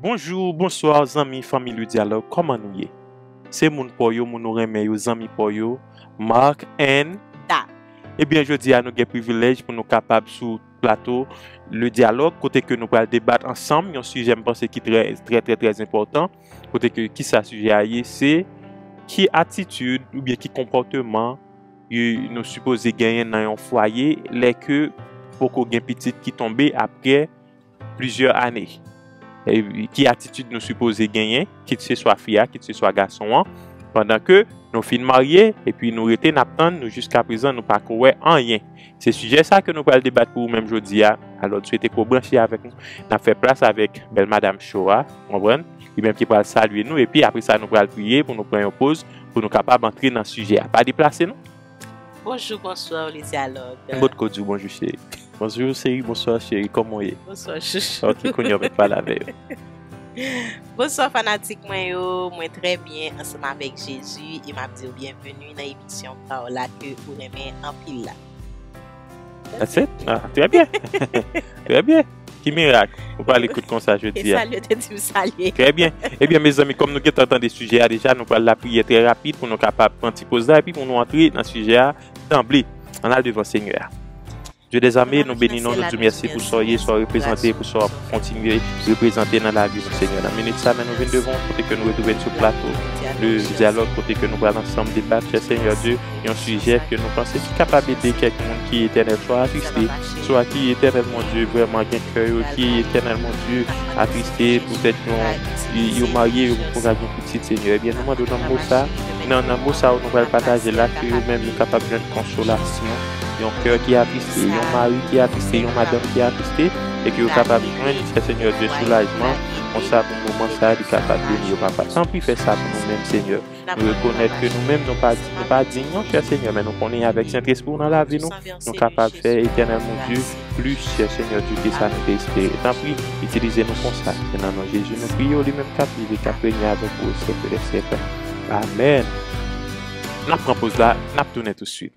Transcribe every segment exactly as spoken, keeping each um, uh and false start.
Bonjou, bonswa, zanmi, fanmi Le Dialogue, kòman nou ye? Se moun pa w yo, moun ou renmen yo, zanmi pa w yo, Marc and Da. Ebyen, jodi a, nou gen privilèj pou nou kapab sou plato Le Dialogue, kote ke nou pral debat ansanm yon sijè m panse ki trè, trè, trè, trè enpòtan, kote ke kisa sijè a ye, se ki atitid oubyen ki konpòteman y-, nou sipoze genyen nan yon fwaye lè ke poko gen pitit ki tonbe apre plizyè ane. E ki atitid nou sipoze genyen, kit se swa fi a, kit se swa gason an, pandan ke nou fin marye, epi nou rete, n ap tann, nou jiska prezan, nou pako wè anyen. Se sijè sa ke nou pral debat pou ou menm jodi a. Alò, n swete ke w branche avèk nou. N ap fè plas avèk bèl madanm cho a, w konprann? Li menm ki pral salye nou, epi apre sa, nou pral priye pou nou pran yon poz, pou nou kapab antre nan sijè a. Pa deplase, non. Bonjou, bonswa, Le Dialogue. M potko di w bonjou, cheri. Bonjou, cheri, bonswa, cheri, kòman w ye? Bonswa, chouchou. Ok, kounye a w mèt pale avè yo. Bonswa, fanatik mwen yo. Mwen trè byen ansanm avèk Jezi e m ap di w byenveni nan emisyon pa w la ke ou renmen anpil la. That's it? Ah, trè byen. Trè byen. Ki mirak. Ou pale kout konsa jodi a. E salye, te di m salye. Trè byen. Ebyen, mezanmi, kòm nou gentan tande sijè a deja, nou pral lapriyè trè rapid pou nou kapab pran ti poz la epi pou nou antre nan sijè a danble. Ann al devan Senyè a. Dye dèzame, nou beni non, nou di w mèsi pou sa w ye, sa w reprezante, pou sa w ap kontinye reprezante nan lavi nou, Senyè. Nan minit sa, men nou vin devan w, kote ke nou retwouve n sou plato Le Dialogue, kote ke nou pral ansanm debat, chè Senyè Dye, yon sijè ke nou panse ki kapab ede kèk moun ki, Etènèl, swa atriste, swa ki, Etènèl, mon Dye, vrèman gen kè yo ki, Etènèl, mon Dye, atriste poutèt yon, yo marye, yo poko ka gen pitit, Senyè. Ebyen, nou mande w nan mo sa, nan, nan mo sa yo nou pral pataje la, ke yo menm yo kapab jwenn konsolasyon. Yon kè ki atriste, yon mari ki atriste, yon madanm ki atriste, e ke yo kapab jwenn, chè Senyè Dye, soulajman, konsa pou moman sa, li kapab beni yo, Papa. Tanpri fè sa pou nou menm, Senyè. Nou rekonèt ke nou menm, nou pa, nou pa diy, non, chè Senyè, men nou konnen avèk Sentespri w nan lavi nou, nou kapab fè, Etènèl mon Dye, plis, chè Senyè Dye, ke sa nou te espere. Tanpri, itilize nou konsa. Se nan non Jezi nou priye w, li menm k ap viv e k ap renye avèk ou, syèk dè syèk. Amèn. N ap pran poz la, n ap tounen tousuit.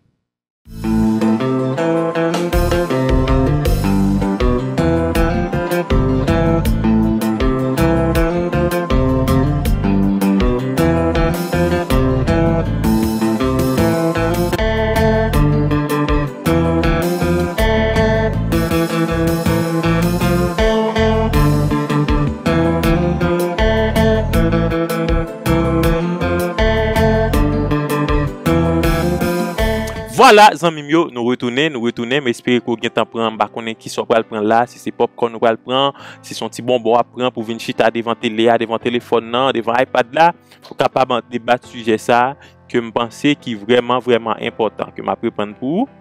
Vwala, zanmi m yo, nou retounen, nou retounen. M espere ke w gentan pran, m pa konnen kisa w pral pran la, si se popcorn ou pral pran, si se yon ti bonbon w ap pran pou vin chita devan tele a, devan telefòn nan, devan iPad la, pou kapab debat sijè sa a ke m panse ki vrèman, vrèman enpòtan, ke m ap repann pou ou.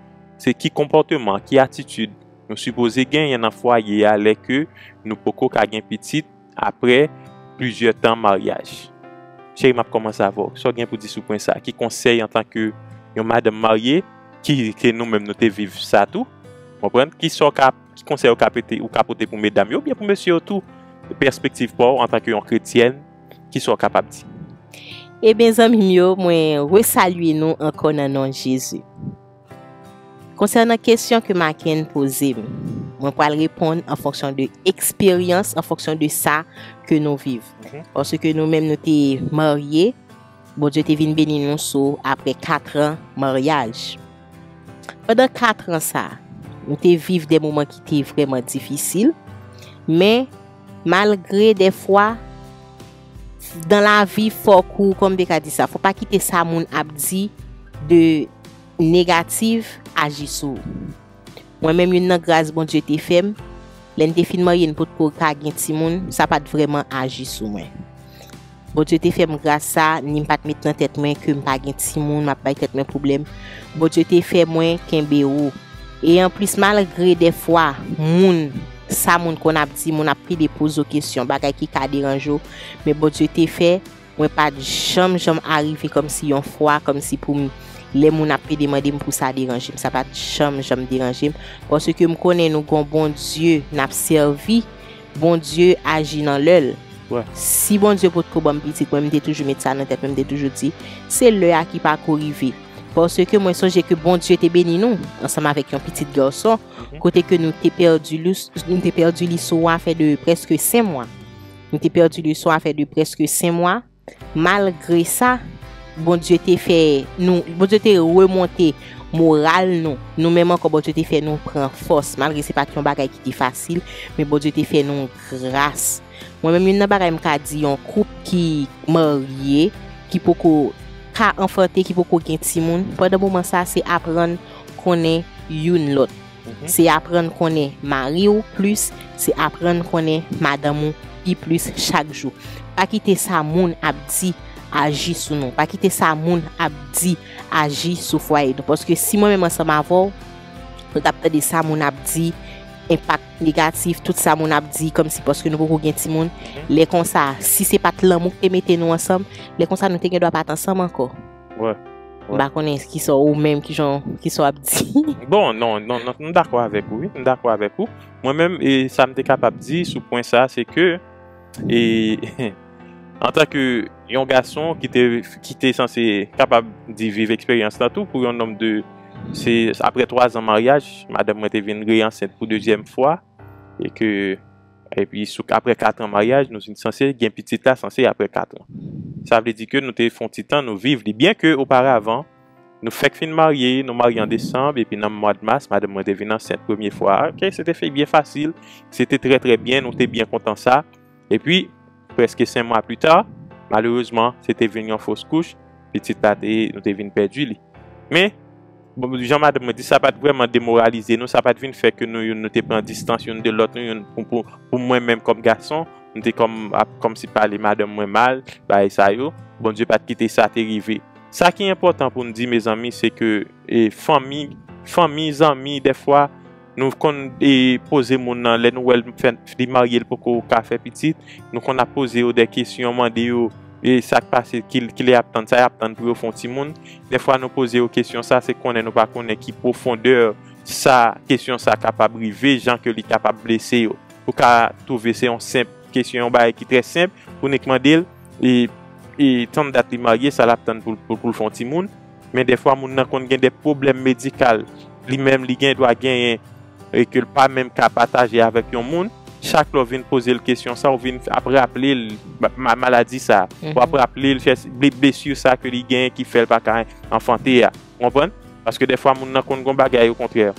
Se ki konpòteman, ki atitid nou sipoze genyen nan fwaye a lè ke nou poko ka gen pitit apre plizyè tan maryaj. Cheri, m ap kòmanse avè w. Sa w gen pou di sou pwen sa a? Ki konsèy antanke yon madanm marye, ki, ke nou menm nou te viv sa tou? Konprann? Ki sa w ka, ki konsèy ou ka pote, ou ka pote pou medam yo oubyen pou mesye yo tou? Pèspektiv pa w antanke yon kretyèn, ki sa w kapab di? Ebyen, zanmi m yo, mwen resalye nou ankò nan non Jezi. Konsènan kesyon ke Maken poze m, mwen pral reponn an fonksyon de eksperyans, an fonksyon de sa ke nou viv. Mhm. Paske nou menm nou te marye, Bondye te vin beni nou sou apre kat an maryaj. Pandan kat an sa, nou te viv de moman ki te vrèman difisil, men malgre dèfwa, dan lavi, fòk ou, kòman m te ka di sa, fò pa kite sa moun ap di de negatif aji sou ou. Mwen menm, youn nan gras Bondye te fè m, lè n te fin marye, n potko ka gen timoun, sa pa t vrèman aji sou mwen. Bondye te fè m gras sa, ni m pa t met nan tèt mwen ke m pa gen timoun, m ap bay tèt mwen pwoblèm. Bondye te fè mwen kenbe wo. E anplis, malgre dèfwa, moun, sa moun konn ap di, moun ap pede poze w kesyon, bagay ki ka deranje w, men Bondye te fè, mwen pa t janm, janm arive kòmsi yon fwa, kòmsi pou m, lè moun ap pede mande m pou sa deranje m. Sa pa t janm, janm deranje m, paske m konnen nou gon Bondye n ap sèvi, Bondye aji nan lè l. Wi. Si Bondye potko ban m pitit, mwen, m te toujou met sa nan tèt mwen, m te toujou di, se lè a ki pako rive. Paske mwen sonje ke Bondye te beni nou, ansanm avèk yon pitit gason, mhm, kote ke nou te pèdi li, nou te pèdi li sou afè de prèske senk mwa. Nou te pèdi leson a fè de prèske senk mwa. Malgre sa, Bondye te fè nou, Bondye te remonte moral nou. Nou menm ankò, Bondye te fè nou pran fòs. Malgre se pa t yon bagay ki te fasil, men Bondye te fè nou gras. Mwen menm, youn nan bagay m ka di yon koup ki marye, ki poko ka anfante, ki poko gen timoun, pandan moman sa, se aprann konnen youn lòt. Se aprann konnen mari w plis, se aprann konnen madanm ou pi plis chak jou. Pa kite sa moun ap di aji sou nou. Pa kite sa moun ap di aji sou fwaye nou. Paske si mwen menm ansanm avè w, nou t ap tande sa moun ap di, enpak negatif, tout sa moun ap di, kòmsi paske nou poko gen timoun. Lè konsa, si se pa t lanmou ki te mete nou ansanm, lè konsa nou te gen dwa pa t ansanm ankò. Wè. M pa konnen kisa ou menm, kijan, kisa w ap di. Bon, non, non, non, m dakò avèk ou, wi, m dakò avèk ou. Mwen menm, e sa m te kapab di sou pwen sa, se ke, e, antanke yon gason ki te, ki te sanse kapab di viv eksperyans lan tou, pou yon nonm de, se apre twa zan maryaj, madanm mwen te vin re ansent pou dezyèm fwa, e ke, epi sou, apre kat an maryaj, nou vin sanse gen pitit la, sanse apre kat an. Sa vle di ke nou te fè yon ti tan, nou viv li. Byen ke oparavan, nou fèk fin marye, nou marye an desanm, epi nan mwa mas, madanm mwen te vin ansent premye fwa. Ok, se te fè byen fasil, se te trè, trè byen, nou te byen kontan sa. Epi, prèske senk mwa pita, malerezman, se te vin yon fos kouch, pitit la te, nou te vin pèdi li. Men, bon, jan madanm mwen di, sa pa t vrèman demoralize nou, sa pa t vin fè ke nou youn, nou te pran distans youn de lòt, nou youn, pou, pou, pou mwen menm kòm gason, m te kòm, ap, kòmsi pale madanm mwen mal, bagay sa yo. Bondye pa t kite sa te rive. Sa ki enpòtan pou n di, mezanmi, se ke, e, fanmi, fanmi, zanmi, dèfwa, nou konn, e, poze moun nan, lè nou wè l fè, li marye, l poko ka fè pitit, nou konn ap poze yo de kesyon, mande yo, e, sa k pase, ki, kilè y ap tann, sa y ap tann pou yo fè yon timoun. Dèfwa, nou poze yo kesyon sa, se konnen nou pa konnen ki pwofondè sa, kesyon sa kapab rive, jan ke li kapab blese yo. Ou ka twouve se yon senp kesyon, yon bagay ki trè senp, pou nèg mande l, e, e tann dat li marye, sa l ap tann pou, pou, pou l fè yon timoun. Men dèfwa, moun nan konn gen de pwoblèm medikal, li menm, li gen dwa genyen, e ke l pa menm ka pataje avèk yon moun. Chak lè w vin poze l kesyon sa, w vin ap raple l ma-, ma-, maladi sa. W ap raple l fè ble-, blesi sa ke li genyen ki fè l pa ka anfante a. Ou konprann? Paske dèfwa, moun nan konn gen bagay okontrè.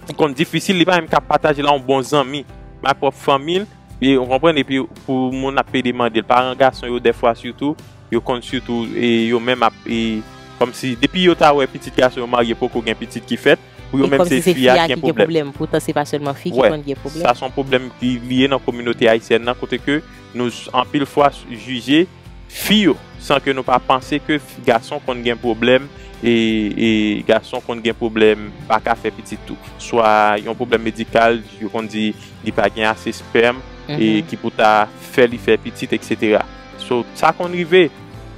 Li konn difisil, li pa menm ka pataje l a yon bon zanmi, bay pwòp fanmi l, e, ou konprann, epi pou moun ap pede mande l, paran gason yo, dèfwa sitou, yo konn sitou, e, yo menm ap, e, kòmsi, depi yo ta wè pitit gason yo marye, poko gen pitit ki fèt, pou yo menm se fi a ki gen pwoblèm. Poutan se pa sèlman fi ki konn gen pwoblèm. Sa se yon pwoblèm ki liye nan kominote ayisyèn nan, kote ke nou, anpil fwa, jije fi yo, san ke nou pa panse ke gason konn gen pwoblèm, e, e gason konn gen pwoblèm, pa ka fè pitit tou. Swa yon pwoblèm medikal, yo konn di li pa gen ase spèm, e ki pou ta fè li fè pitit, et cetera. So, sa konn rive,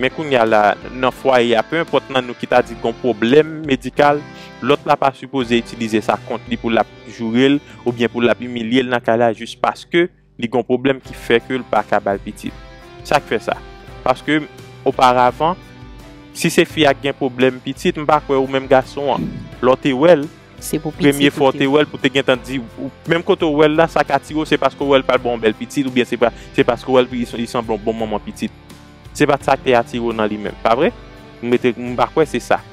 men kounye a la, nan fwaye a, pe enpòt nan nou ki ta di gon pwoblèm medikal, lòt la pa sipoze itilize sa kont li pou l ap joure l, oubyen pou l ap imilye l nan kay la, jis paske li gon pwoblèm ki fè ke l pa ka ba l pitit. Sa k fè sa? Paske, oparavan, si se fi a k gen pwoblèm pitit, m pa kwè ou menm gason an, lè w te wè l, premye fwa w te wè l, pou te gentan di, ou, menm kote w wè l la, sa k atire w, se paske w wè l pral ba w yon bèl pitit, oubyen se pa, se paske w wè l, li, li sanble yon bon manman pitit. Se pa t sa k te atire w nan li menm, pa vre? M rete, m pa kwè se sa.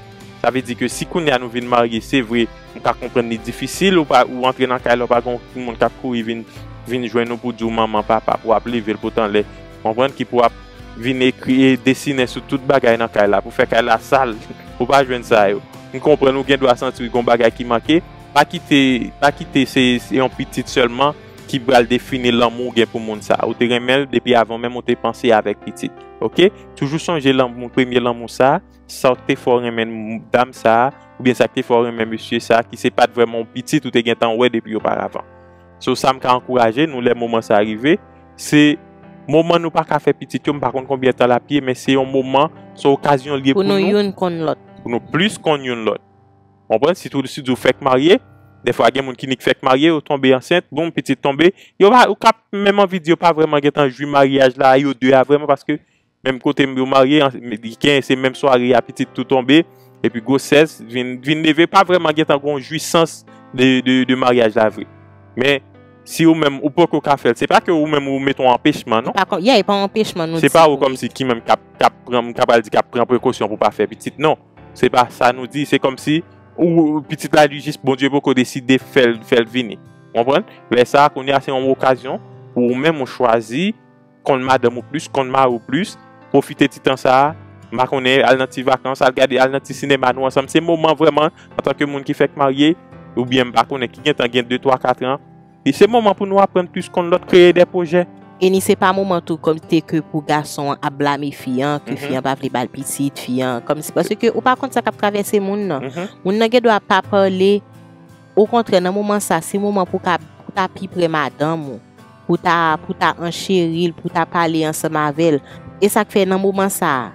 Sa vle di ke si kounye a nou vin marye, se vre, m ka konprann li difisil, ou pa, ou antre nan kay la, ou pa gen yon moun k ap kouri vin, vin jwenn ou pou di w manman, papa, pou w ap leve l pou w t anlè. Konprann? Ki pou ap vin ekri e desinen sou tout bagay nan kay la, pou fè kay la sal. Ou pa jwenn sa yo. M konprann ou gen dwa santi w gen yon bagay ki manke. Pa kite, pa kite se, se yon pitit sèlman ki pral defini lanmou w gen pou moun sa. Ou te renmen l depi avan menm ou te panse avèk pitit. Oke? Toujou sonje lanmou, premye lanmou sa, sa w te fè w renmen dam sa, oubyen sa k te fè w renmen mesye sa, ki se pa t vrèman yon pitit ou te gentan wè depi oparavan. So, sa m ka ankouraje nou lè moman sa rive, se moman nou pa ka fè pitit yo, m pa konn konbyen tan l ap ye, men se yon moman, se yon okazyon l ye pou nou. Pou nou youn konn lòt. Pou nou plis konn youn lòt. Konprann? Sitou, sitou w fèk marye, dèfwa gen moun ki nik fèk marye, yo tonbe ansent, bon, pitit tonbe, yo pa, ou ka menm anvi di yo pa vrèman gentan jwi maryaj la, yo de a vrèman, paske menm kote yo marye, an, li gen se menm sware a pitit tou tonbe, epi gwosès vin, vin leve, pa vrèman gentan gon jwisans de, de, de maryaj la vre. Men, Si ou menm ou poko ka fè l, se pa ke ou menm ou mete yon anpechman, non. Pa kon, yeah, e pa yon anpechman nou Se di pa ou pou- kòmsi ki menm k ap k ap pran, m ka pral di k ap pran prekosyon pou pa fè pitit, non. Se pa sa nou di, se kòmsi ou pitit la li jis Bondye poko deside fè l fè l vini. Ou konprann? Lè sa a, kounye a se yon okazyon pou ou menm ou chwazi konn madanm ou plis, konn mari ou plis, pwofite ti tan sa a, m pa konnen, al nan ti vakans, al gade, al nan ti sinema nou ansanm. Se moman vrèman, antanke moun ki fèk marye, oubyen m pa konnen, ki gentan gen de, twa, kat an, e se moman pou nou aprann plis konn lòt, kreye de pwojè. E ni se pa moman tou kòm te ke pou gason an ap blame fi an, ke fi an pa vle ba l pitit, fi an, kòmsi, paske ou pa konn sa k ap travèse moun nan. Moun nan gen dwa pa pale, okontrè, nan moman sa, se moman pou ka pou ta pi pre madanm ou, pou ta pou ta ancheri l, pou ta pale ansanm avè l. E sa k fè nan moman sa,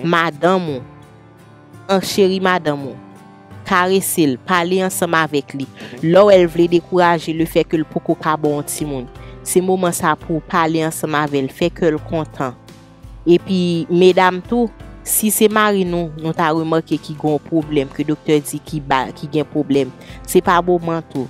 madanm ou, ancheri madanm ou, karese l, pale ansanm avèk li. Lè w wè l vle dekouraje, le fè ke l poko ka ba w yon timoun, se moman sa pou w pale ansanm avè l, fè kè l kontan. Epi medam tou, si se mari nou, nou ta remake ki gen yon pwoblèm ke doktè di ki ba ki gen pwoblèm, se pa moman tou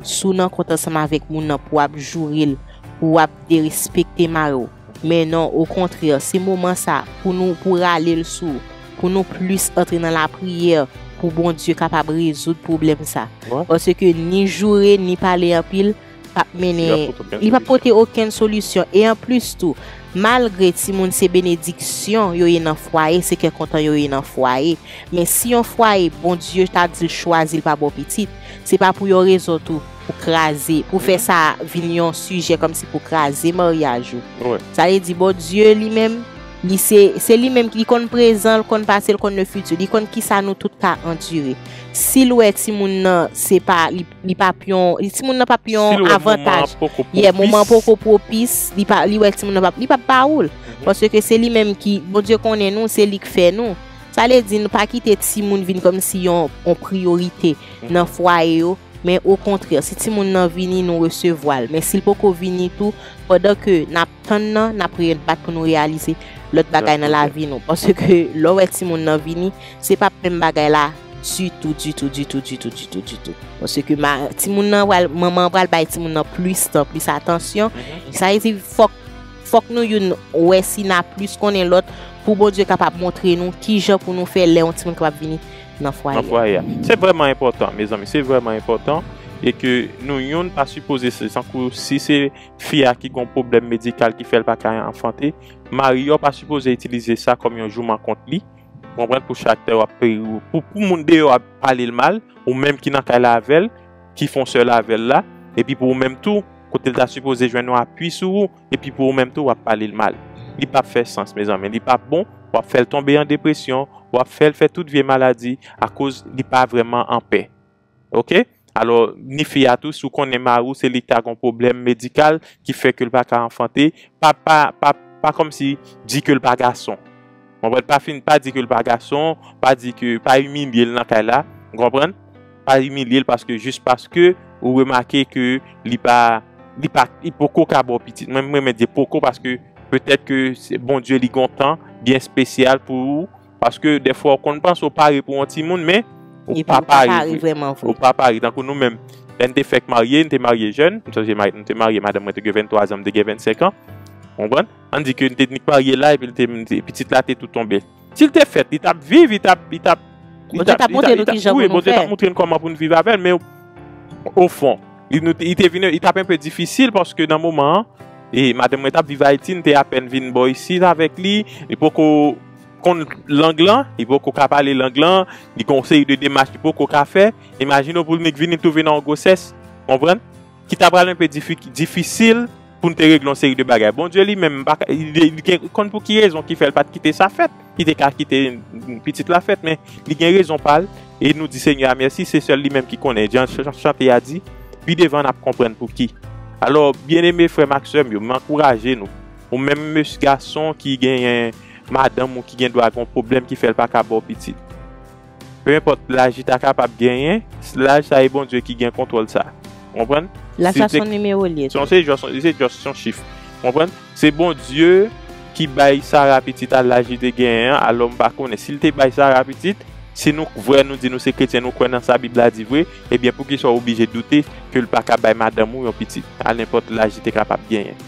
si w nan kont ansanm avèk moun nan pou w ap joure l, pou w ap derespekte mari w. Men non, okontrè, se moman sa pou nou pou rale l sou, pou nou plis antre nan lapriyè, pou Bondye kapab rezoud pwoblèm sa. Paske ni joure ni pale anpil p ap mennen, li p ap pote okenn solisyon. E anplis tou, malgre timoun se benediksyon yo ye nan fwaye, se kè kontan yo ye nan fwaye. Men si yon fwaye Bondye ta di l chwazi l pa ba w pitit, se pa pou yon rezon tou pou kraze, pou fè sa vin yon sijè kòmsi pou kraze maryaj ou. Sa vle di Bondye li menm, li se se li menm ki konn prezan, l konn pase, l konn le fiti, li konn kisa nou tout ka andire. Si l wè timoun nan se pa li li pa p yon li timoun nan pa p yon avantaj. Yè, moman poko pwopis, li pa li wè timoun nan pa li pa ba ou l. Paske se li menm ki Bondye konnen nou, se li k fè nou. Sa vle di nou pa kite timoun vin kòmsi yon yon priyorite nan fwaye yo. Men okontrè, si timoun nan vini, nou resevwa l. Men si l poko vini tou, pandan ke n ap tann nan, n ap rebat pou nou reyalize lòt bagay nan lavi nou. Paske lè w wè timoun nan vini, se p ap menm bagay la ditou, ditou, ditou, ditou, ditou, ditou. Paske ma, timoun nan pral, manman an pral bay timoun nan plis tan, plis atansyon. Sa vle di fòk fòk nou youn wè si n a plis konnen lòt pou Bondye kapab montre nou kijan pou nou fè lè yon timoun kapab vini nan fwaye. Nan fwaye a. Se vrèman enpòtan, mezanmi, se vrèman enpòtan. E ke nou youn pa sipoze, se tankou si se fi a ki gen yon pwoblèm medikal ki fè l pa ka anfante, mari a pa sipoze itilize sa kòm yon jouman kont li. Ou konprann? Pou chak tè w ap pou, pou moun deyò ap pale l mal, ou menm ki nan kay la avè l, ki fè w sèl avè l la, epi pou ou menm tou, kote l ta sipoze jwenn yon apui sou ou, epi pou ou menm tou w ap pale l mal. Li p ap fè sans, mezanmi, li p ap bon, w ap fè l tonbe an depresyon, w ap fè l fè tout vye maladi, akoz li pa vrèman anpè. Oke? Alò, ni fi a tou, si w konnen mari w se li ki ta gen yon pwoblèm medikal ki fè ke l pa ka anfante, pa pa pa pa kòmsi di ke l pa gason. Konprann? Pa fin pa di ke l pa gason, pa di ke pa imilye l nan kay la. Ou konprann? Pa imilye l paske jis paske ou remake ke li pa li pa li poko ka ba w pitit. Mwen m renmen di poko paske petèt ke se Bondye li gen yon tan byen espesyal pou ou. Paske dèfwa ou konn panse ou pare pou yon timoun, men ou pa pare vre. Ou pa pare. Tankou nou menm, lè n te fèk marye, n te marye jèn, m sonje nou te marye, madanm mwen te gen venntwa zan, m te gen vennsenk an. Ou konprann? Ann di ke n te nik marye la, epi l te, pitit la te tou tonbe. Si l te fèt, li t ap viv, li t ap, li t ap, li t ap, li t ap, wi, Bondye t ap montre n kòman pou n viv avè l, men ofon, li, nou, li te vin, li t ap enpe difisil paske nan moman an, e madanm mwen t ap viv Ayiti, n te apèn vin bò isit avèk li, li poko konn lang lan, li poko ka pale lang lan, li gen yon seri de demach li poko ka fè. Imajine w pou l nik vini twouve nan yon gwosès, konprann? Ki ta pral enpe difi, difisil pou n te regle yon seri de bagay. Bondye li menm, li, li gen, konn pou ki rezon ki fè l pa t kite sa fèt. Li te ka kite pitit la fèt, men li gen rezon pa l. E nou di Senyè a mèsi, se sèl li menm ki konnen. Jan ch, ch, chante a di, pi devan n ap konprann pou ki. Alò, byeneme frè m ak sè m yo, m ankouraje nou. Ou menm mesye gason ki genyen madanm ou ki gen dwa gen yon pwoblèm ki fè l pa ka ba w pitit. Pe enpòt laj li ta kapab genyen, laj sa e Bondye ki gen kontwòl sa. Ou konprann? Laj la se yon nimewo li ye. Se just, se just yon chif. Ou konprann? Se Bondye ki bay Sara pitit a laj li te genyen an, alò m pa konnen. Si l te bay Sara pitit, Si nou vre, nou di nou se kretyen, nou kwè nan sa Bib la di vre, ebyen, poukisa w oblije doute ke l pa ka bay madanm ou yon pitit, a nenpòt laj li te kapab genyen?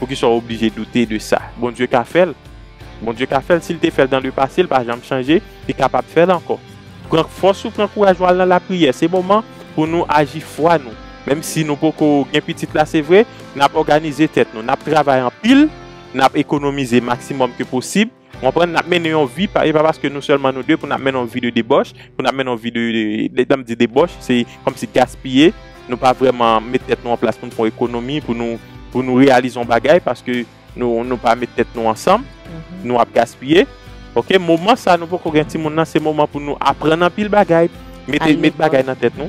Poukisa w oblije doute de sa? Bondye ka fè l. Bondye ka fè l. Si l te fè l dans le passé, l pa janm chanje, li kapab fè l ankò. Pran fòs ou, pran kouraj ou, al nan lapriyè. Se moman pou nou aji fwa nou. Menm si nou poko gen pitit la, se vre, n ap òganize tèt nou, n ap travay anpil, n ap ekonomize maksimòm ke posib. Ou konprann? N ap mennen yon vi, pa, e pa paske nou sèlman nou de pou n ap mennen yon vi de debòch, pou n ap mennen yon vi de, de, de, lè m di debòch, se kòmsi gaspiye. Nou pa vrèman met tèt nou an plas pou n fè yon ekonomi, pou nou, pou nou reyalize yon bagay, paske nou, nou pa met tèt nou ansanm, nou ap gaspiye. Ok, moman sa nou poko gen timoun nan, se moman pou nou aprann anpil bagay, mete, met bagay nan tèt nou.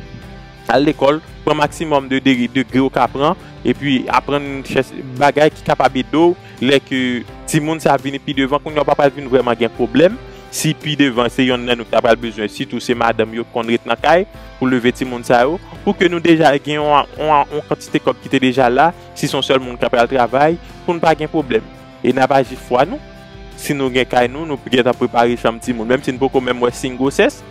Al lekòl, pran maksimòm de, de degre w ka pran, epi aprann chèche bagay ki kapab ede w lè ke timoun sa vini pi devan, kounye a w pa pral vin vrèman gen pwoblèm. Si pi devan se yonn nan nou ki ta pral bezwen, sitou se madanm yo ki konn ret nan kay pou leve timoun sa yo, pou ke nou deja gen yon, yon, yon kantite kòb ki te deja la, si se yon sèl moun k ap pral travay, pou n pa gen pwoblèm. E n ap aji fwa nou. Si nou gen kay nou, nou gentan prepare chanm timoun. Menm si n poko menm wè siy gwosès,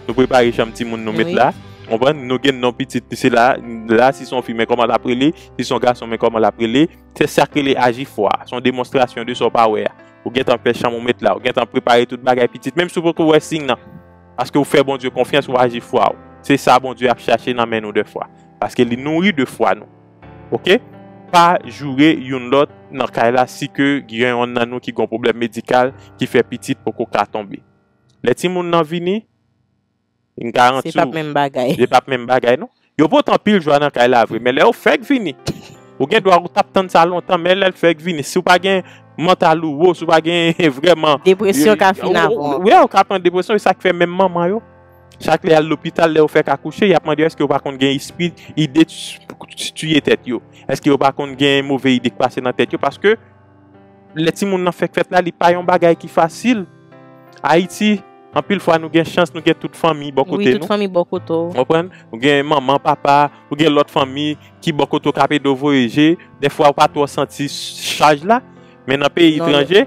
nou prepare chanm timoun nou met la. Konprann? Nou gen non pitit, se la, la, si se yon fi, men kòman l ap rele, si se yon gason, men kòman l ap rele. Se sa k rele aji fwa. Se yon demonstrasyon de sa w pa wè a. Ou gentan fè chanm ou met la, ou gentan prepare tout bagay pitit. Menm si w poko wè siy nan. Paske w fè Bondye konfyans, ou aji fwa w. Se sa Bondye ap chache nan men nou dèfwa. Paske li nouri de fwa nou. Ok? Pa joure youn lòt nan kay la si ke gen yonn nan nou ki gen yon pwoblèm medikal ki fè pitit poko ka tonbe. Lè timoun nan vini, m garanti w, se p ap menm bagay. Se p ap menm bagay, non. Yo pote anpil jwa nan kay la vre, men lè yo fèk vini, ou gen dwa ou t ap tann sa lontan, men lè l fèk vini, si w pa gen mantal ou wo, si w pa gen vrèman... Depresyon ka fin avè w. Wi, ou ka pran depresyon, e sa k fè menm manman yo, chak lè y al lopital, lè yo fèk akouche, y ap mande yo èske yo pa konn gen espri, ide t-, t-, tiye tèt yo. Èske yo pa konn gen move ide k pase nan tèt yo? Paske lè timoun nan fèk fèt la, li pa yon bagay ki fasil. Ayiti, anpil fwa nou gen chans, nou gen tout fanmi bò kote nou. Wi, tout fanmi bò kote w. Konprann? Ou gen manman, papa, ou gen lòt fanmi ki bò kote w k ap ede w voye je. Dèfwa ou pa twò santi chaj la, men nan peyi etranje,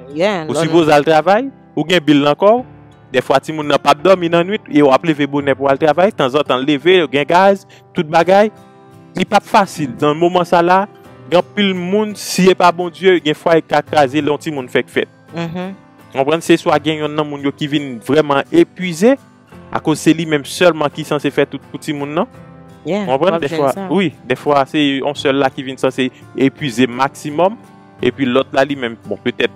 ou sipoze al travay, ou gen bil nan kò w. Dèfwa timoun nan p ap dòmi nan nwit, e w ap leve bonè pou w al travay, tanzantan l leve, gen gaz, tout bagay. Li p ap fasil. Nan moman sa la, gen anpil moun, si e pa Bondye, gen fwaye k ka kraze lè yon timoun fèk fèt. Konprann? Se swa gen yonn nan moun yo ki vin vrèman epuize, akoz se li menm sèlman ki sanse fè tout pou timoun nan. Konprann? Dèfwa, wi, dèfwa se yon sèl la ki vin sanse epuize maksimòm, epi lòt la li menm, bon, petèt,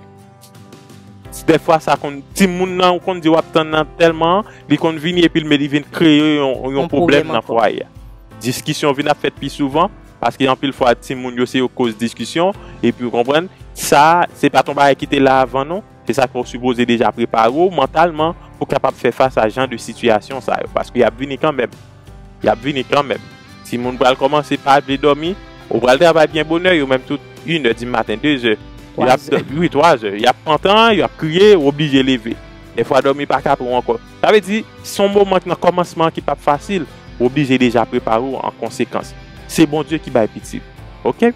dèfwa sa konn, timoun nan, ou konn di w ap tann nan tèlman, li konn vini epi l, men li vin kreye yon, yon pwoblèm nan fwaye a. Diskisyon vin ap fèt pi souvan, paske anpil fwa timoun yo se yo koz diskisyon, epi ou konprann, sa, se pa t yon bagay ki te la avan non. Se sa k fè w sipoze deja prepare w mantalman pou w kapab fè fas a jan de sitiyasyon sa yo, paske y ap vini kanmenm. Y ap vini kanmenm. Timoun pral kòmanse pa vle dòmi, ou pral travay byen bonè, yo menm tout inè di maten, dezè. Y ap, wi, twazè. Y ap pantan, y ap kriye, ou oblije leve. Dèfwa dòmi pa ka pran w ankò. Sa vle di, se yon moman nan kòmansman ki p ap fasil. Ou oblije deja prepare w an konsekans. Se Bondye ki bay pitit. Ok?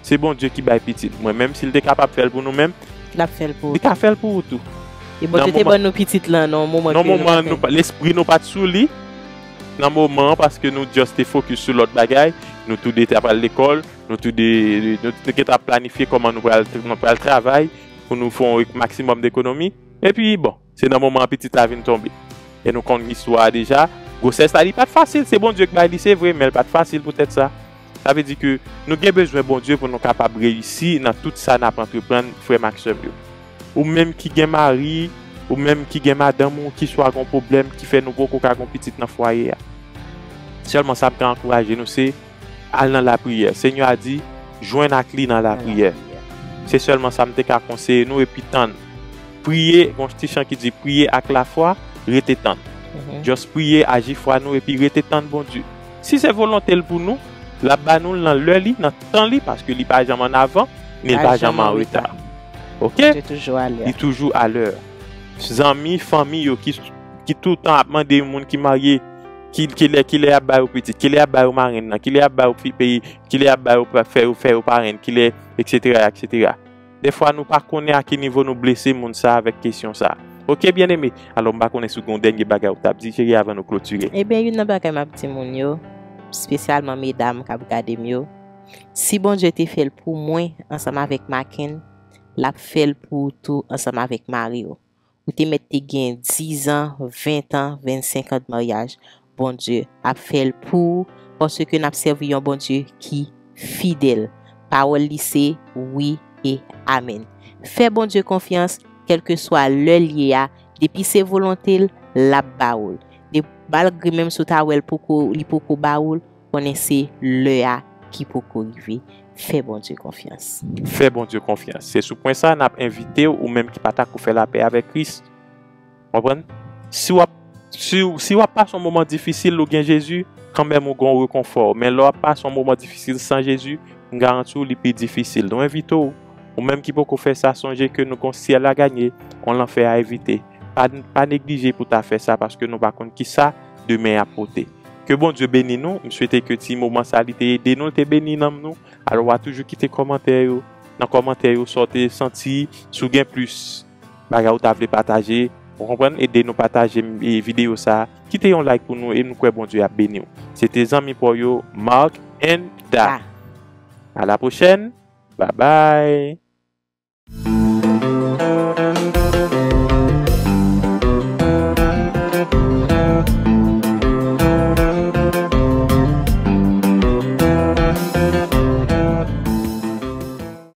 Se Bondye ki bay pitit. Mwen menm, si l te kapab fè l pou nou menm, l ap fè l pou ou tou. Li ka fè l pou ou tou. E Bondye te ban nou pitit lan nan yon moman ke nou pa t, lespri nou pa t sou li nan moman an, paske nou just te fokis sou lòt bagay. Nou toude t ap al lekòl, nou toude, nou, nou gentan ap planifye kòman nou pral, nou pral travay pou nou fè yon maksimòm dekonomi. Epi, bon, se nan moman an pitit la vin tonbe. E nou konn istwa a deja. Gwosès la, li pa t fasil. Se Bondye k bay li, se vre, men l pa t fasil poutèt sa. Sa vle di ke nou gen bezwen Bondye pou nou kapab reyisi nan tout sa n ap antreprann, frè m ak sè m yo. Ou menm ki gen mari, ou menm ki gen madanm ou, ki swa gen yon pwoblèm ki fè nou poko ka gen yon pitit nan fwaye a. Sèlman sa m ka ankouraje nou, se al nan lapriyè. Senyè a di, jwenn ak li nan lapriyè. Se sèlman sa m te ka konseye nou, epi tann. Priye, gon ti chan ki di, priye ak lafwa, rete tann. Just priye, aji fwa nou, epi rete tann Bondye. Si se volonte l pou nou, l ap ba nou l nan lè li, nan tan li, paske li pa janm an avan, ni l pa janm an reta. Ok? Li toujou alè. Zanmi, fanmi yo ki, ki toutan ap mande yon moun ki marye, ki, kilè, kilè y ap ba yo pitit, kilè y ap ba yo marenn nan, kilè y ap ba yo fi peyi, kilè y ap ba yo pa, fè yo, fè yo parenn, kilè, etsetera, etsetera. Dèfwa nou pa konnen a ki nivo nou blese moun sa avèk kesyon sa. Ok, byeneme. Alò, m pa konnen si w gen yon dènye bagay ou t ap dijere avan nou klotire. Ebyen, youn nan bagay m ap di moun yo, espesyalman medam k ap gade m yo, si Bondye te fè l pou mwen ansanm avèk Maken, l ap fè l pou ou tou ansanm avèk mari w. Ou te mèt te gen dizan, ventan, vennsenkan de maryaj. Bondye ap fè l pou ou, paske n ap sèvi yon Bondye ki fidèl. Pawòl li se wi e amèn. Fè Bondye konfyans, kèlkeswa lè l ye a, depi se volonte l, l ap ba ou l. De, malgre menm si w ta wè l poko, li poko ba ou l, konnen se lè a ki poko rive. Fè Bondye konfyans. Fè Bondye konfyans. Se sou pwen sa a n ap envite w, ou menm ki pa ta ko fè lapè avèk Kris. Konprann? Si w ap si, si w ap pase yon moman difisil, ou gen Jezi, kanmenm ou gen yon rekonfò. Men lè w ap pase yon moman difisil san Jezi, m garanti w li pi difisil. Nou envite w, ou menm ki poko fè sa, sonje ke nou gen yon syèl a ganye, yon lanfè a evite. Pa, pa neglije pou w ta fè sa, paske nou pa konn kisa demen ap pote. Ke Bondye beni nou. M swete ke ti moman sa li te ede nou, li te beni nanm nou. Alò, w a toujou kite kòmantè yo nan kòmantè yo, sa w te santi, si w gen plis bagay ou ta vle pataje, ou konprann, ede nou pataje videyo sa. Kite yon like pou nou e nou kwè Bondye ap beni w. Se te zanmi pa w yo, Mark and Da. A la pwochèn. Babay.